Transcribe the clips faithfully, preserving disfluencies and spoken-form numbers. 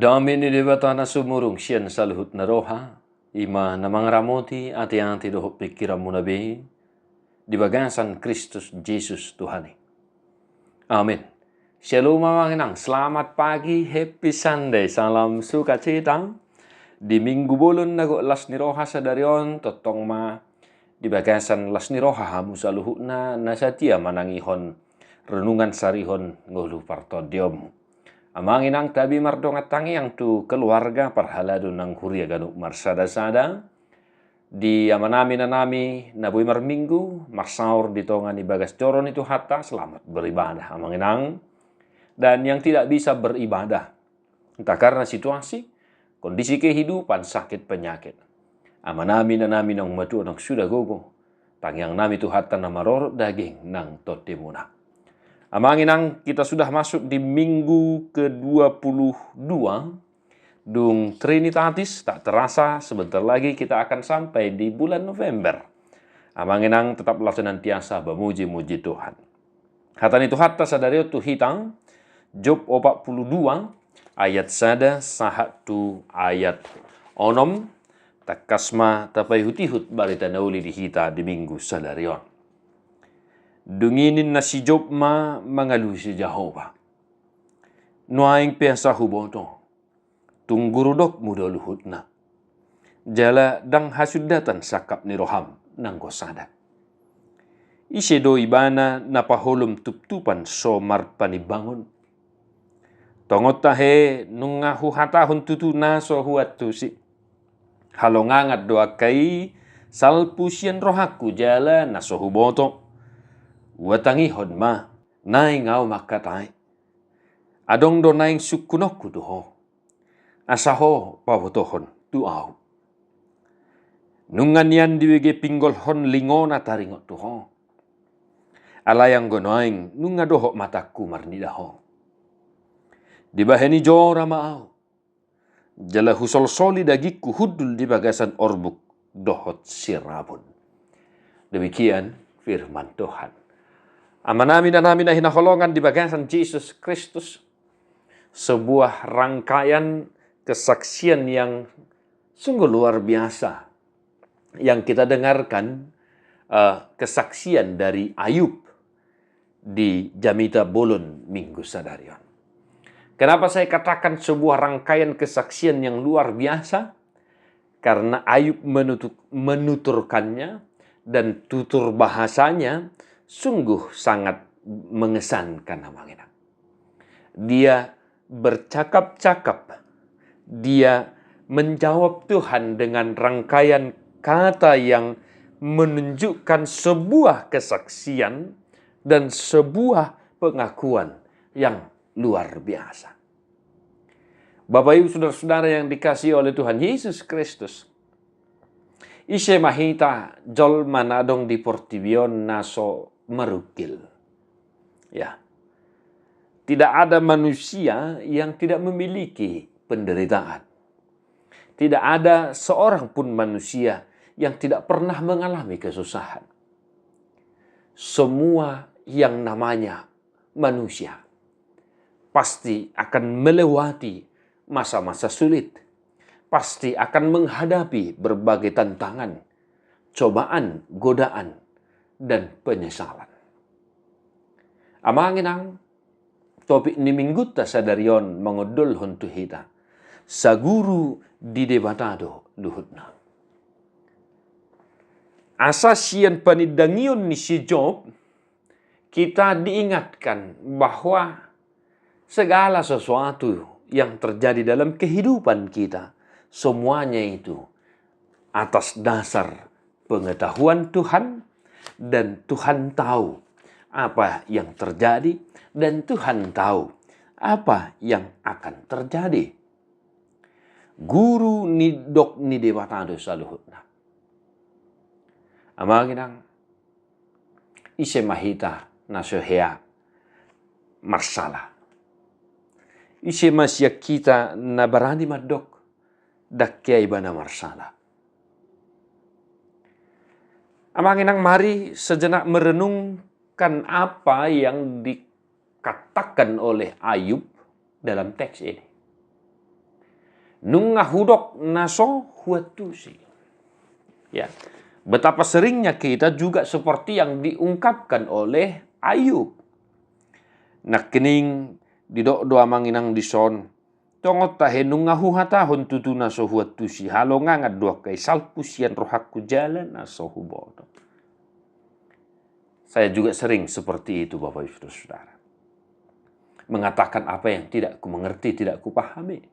Dame ni Debata na sumurung sian saluhut na roha, i ma na mangaramoti ateate dohot pingkiranmuna be, di bagasan Kristus Jesus Tuhan i. Amin. Shalom amang inang, selamat pagi, happy Sunday, salam sukacita. Di minggu bolon na gok las ni roha sadari on, tongtong ma di bagasan las ni roha hamu saluhutna na satia manangihon renungan sarihon ngolu partondionmu. Amang inang, tabi mardongan tangiang tu keluarga parhalado nang huria ganup marsadasada. Di amanami inanami na boi marminggu, marsaor di tonga ni bagas joro ni Tuhanta, selamat beribadah amang inang. Dan yang tidak bisa beribadah, entah karena situasi, kondisi kehidupan, sakit penyakit, amanami inanami naung matua, naung suda gogo, tangiangnami Tuhanta na marorot daging nang tondimuna. Amang inang, kita sudah masuk di minggu kedua puluh dua, dung Trinitatis, tak terasa sebentar lagi kita akan sampai di bulan November. Amang inang, tetaplah senantiasa memuji-muji Tuhan. Hata ni Tuhanta sadari on tu hita, Job opat puluh dua ayat sada sahat tu ayat onom. Tangkas ma tapaihut-ihut barita na uli di hita di minggu sadari on. Dung i ninna si Job ma mangalusi Jahowa: Nuaeng pe asa huboto, tung guru dokmu do luhutna, jala ndang hasundatan sangkap ni roham nanggo sada. Ise do ibana na paholom tuptupan so marpanimbangon? Tongon tahe nunga huhatahon tutu na so huantusi. Halongangan do angka i salpu sian rohangku jala na so huboto. Huhatangihon ma, naeng ahu mangkatai. Adong do naeng sungkunonku tu ho, asa ho pabotohon tu ahu. Nunga nian dibege pinggolhon lingona taringot tu ho. Alai anggo nuaeng nunga dohot matangku marnida ho. Dibahen i jora ma ahu, jala husolsoli dagingku hundul di bagasan orbuk dohot sirabun. Demikian firman Tuhan. Amanami, inanami na hinaholongan di bagasan Jesus Kristus, sebuah rangkaian kesaksian yang sungguh luar biasa yang kita dengarkan, eh, kesaksian dari Ayub di jamita bolon minggu sadari on. Kenapa saya katakan sebuah rangkaian kesaksian yang luar biasa? Karena Ayub menutu-, menuturkannya dan tutur bahasanya sungguh sangat mengesankan, amang inang. Dia bercakap-cakap, dia menjawab Tuhan dengan rangkaian kata yang menunjukkan sebuah kesaksian dan sebuah pengakuan yang luar biasa. Bapak Ibu, saudara-saudara yang dikasihi oleh Tuhan Yesus Kristus, ise ma hita jolma na adong di portibi on na so marungkil? Ya. Tidak ada manusia yang tidak memiliki penderitaan. Tidak ada seorang pun manusia yang tidak pernah mengalami kesusahan. Semua yang namanya manusia pasti akan melewati masa-masa sulit, pasti akan menghadapi berbagai tantangan, cobaan, godaan, dan penyesalan. Amang inang, topik ni minggunta sadari on mangondolhon tu hita: Saguru di Debata do luhutna. Asa sian panindangion ni si Job, kita diingatkan bahwa segala sesuatu yang terjadi dalam kehidupan kita, semuanya itu atas dasar pengetahuan Tuhan, dan Tuhan tahu apa yang terjadi, dan Tuhan tahu apa yang akan terjadi. Guru ni dok ni Debata do saluhutna. Amang inang, ise ma hita na so hea marsala? Ise ma sian hita na barani mandok ndang hea ibana marsala? Amang inang, mari sejenak merenungkan apa yang dikatakan oleh Ayub dalam teks ini. Nunga hudok na so huantusi. Ya. Betapa seringnya kita juga seperti yang diungkapkan oleh Ayub. Nangkining didok do amang inang dison, tongon tahe nunga huhatahon tutu na so huantusi, halongangan do angka i salpu sian rohangku jala na so huboto. Saya juga sering seperti itu, Bapak Ibu Saudara. Mengatakan apa yang tidak kumengerti, tidak kupahami.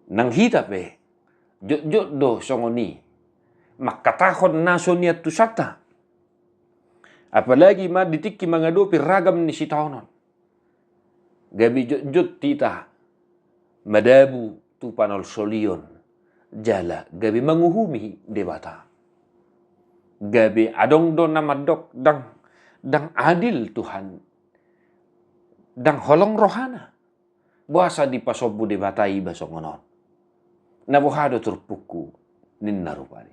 Nang hita pe, jotjot do songon i. Mangkatahon na so niantusanta. Apalagi ma di tingki mangadopi ragam ni sitaonon. Gabe jotjot hita madabu tu panolsolion jala gabe manguhumi Debata. Gabe adong do na mandok ndang, ndang adil Tuhan, ndang holong rohana. Boasa dipasombu Debata iba songon on? Na boha do turpukku, ninna rupani.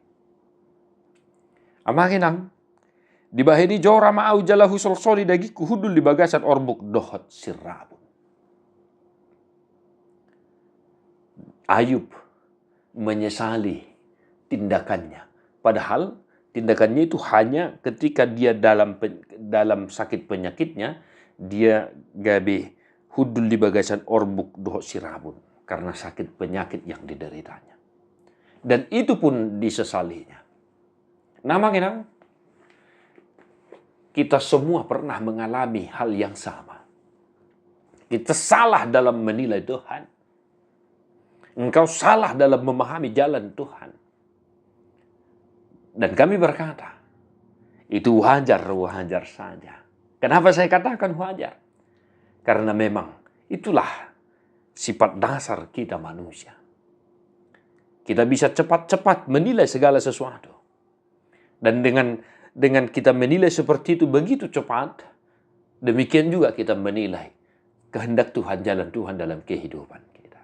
Amang inang, dibahen i jora ma au jala husolsoli dagingku hundul di bagasan orbuk dohot sirabun. Ayub menyesali tindakannya. Padahal tindakannya itu hanya ketika dia dalam pe-, dalam sakit penyakitnya, dia gabe hundul di bagasan orbuk dohot sirabun karena sakit penyakit yang dideritanya. Dan itu pun disesalinya. Nah, amang inang, kita semua pernah mengalami hal yang sama. Kita salah dalam menilai Tuhan. Engkau salah dalam memahami jalan Tuhan. Dan kami berkata, itu wajar, wajar saja. Kenapa saya katakan wajar? Karena memang itulah sifat dasar kita manusia. Kita bisa cepat-cepat menilai segala sesuatu. Dan dengan, dengan kita menilai seperti itu begitu cepat, demikian juga kita menilai kehendak Tuhan, jalan Tuhan dalam kehidupan kita.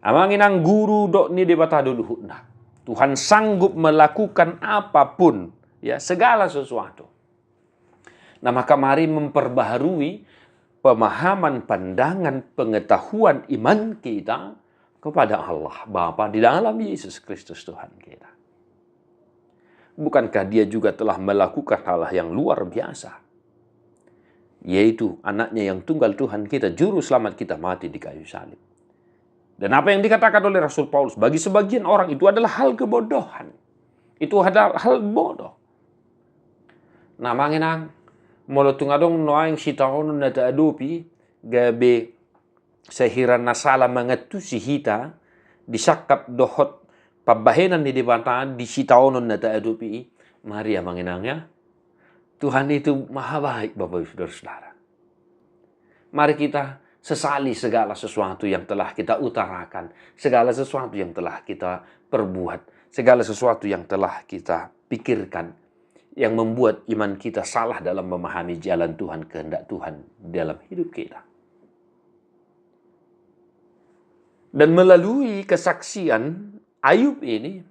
Amang inang, guru dok ni Debata do luhutna. Tuhan sanggup melakukan apapun, ya, segala sesuatu. Nah, maka mari memperbaharui pemahaman, pandangan, pengetahuan, iman kita kepada Allah Bapa di dalam Yesus Kristus Tuhan kita. Bukankah Dia juga telah melakukan hal yang luar biasa? Yaitu anaknya yang tunggal Tuhan kita, juru selamat kita, mati di kayu salib. Dan apa yang dikatakan oleh Rasul Paulus, bagi sebagian orang itu adalah hal kebodohan. Itu adalah hal bodoh. Nah, amang inang, molo tung adong nuaeng sitaonon na taadopi, gabe sahira na sala mangantusi hita, di sangkap dohot pambahenan ni Debata di sitaonon na taadopi i, mari amang inang ya. Tuhan itu maha baik, Bapak Ibu Saudara-saudara. Mari kita sesali segala sesuatu yang telah kita utarakan, segala sesuatu yang telah kita perbuat, segala sesuatu yang telah kita pikirkan, yang membuat iman kita salah dalam memahami jalan Tuhan, kehendak Tuhan dalam hidup kita. Dan melalui kesaksian Ayub ini,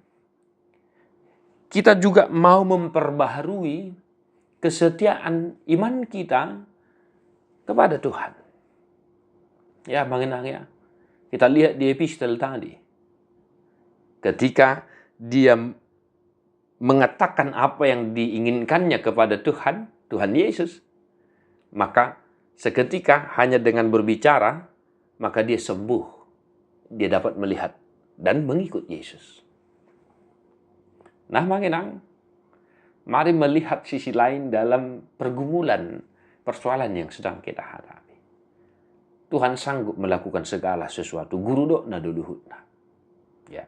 kita juga mau memperbaharui kesetiaan iman kita kepada Tuhan. Ya, amang inang ya. Kita lihat di epistel tadi. Ketika dia mengatakan apa yang diinginkannya kepada Tuhan, Tuhan Yesus, maka seketika hanya dengan berbicara, maka dia sembuh. Dia dapat melihat dan mengikut Yesus. Nah, amang inang, mari melihat sisi lain dalam pergumulan, persoalan yang sedang kita hadapi. Tuhan sanggup melakukan segala sesuatu, guru dok na do luhutna. Ya.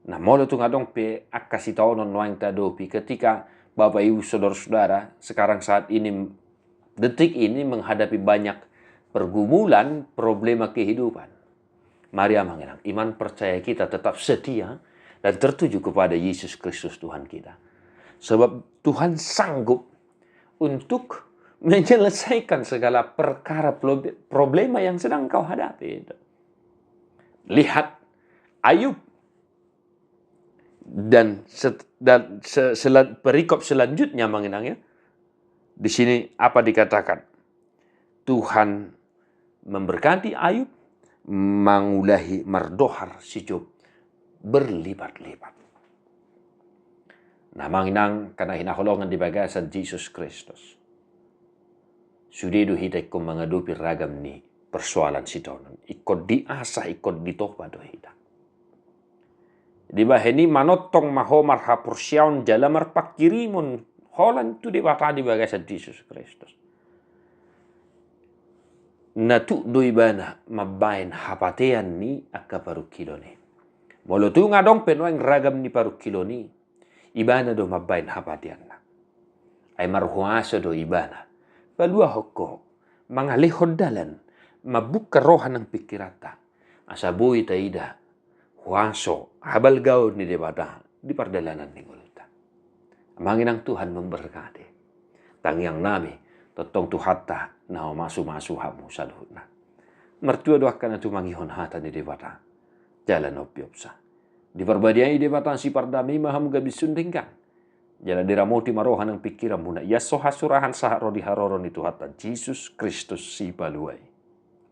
Nah, molo tung adong pe angka sitaonon nuaeng taadopi ketika Bapak Ibu Saudara-saudara sekarang saat ini, detik ini menghadapi banyak pergumulan, problema kehidupan. Mari amang inang, iman percaya kita tetap setia dan tertuju kepada Yesus Kristus Tuhan kita. Sebab Tuhan sanggup untuk menyelesaikan segala perkara, prob-, problema yang sedang kau hadapi itu. Lihat Ayub dan set-, dan se-, selan-, perikop selanjutnya, amang inang ya. Di sini apa dikatakan? Tuhan memberkati Ayub, mangulahi mardohar si Job berlipat-lipat. Nah, amang inang angka na hinaholongan di bagasan Jesus Kristus, sude do hita ingkon mangadopi ragam ni persoalan sidohonon. Ingkon diasah, ingkon ditopa do hita. Dibahen i manongtong ma ho marhaporseaon jala marpanghirimon holan tu Debata di bagasan Jesus Kristus. Na tuk do ibana mambahen hapatean ni angka parungkilon i. Molo tung adong pe nuaeng ragam ni parungkilon i, ibana do mambahen hapateanna. Ai marhuaso do ibana paluahon ho, mangalehon dalan, mambuka roha nang pingkiranta, asa boi taida huaso, habalgaon ni Debata di pardalanan ni ngolunta. Amang inang, Tuhan memberkati. Tangiang nami, tongtong Tuhanta na mamasumasu hamu saluhutna. Martua do angka na tumangihon hata ni Debata jala na umpeopsa. Diparbadiai Debata sipardame i ma hamu gabe sundenggan, jala diramoti ma roha nang pingkiranmuna, ia so hasurahan sahat ro di haroro ni Tuhanta Jesus Kristus Sipalua i.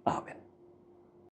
Amen.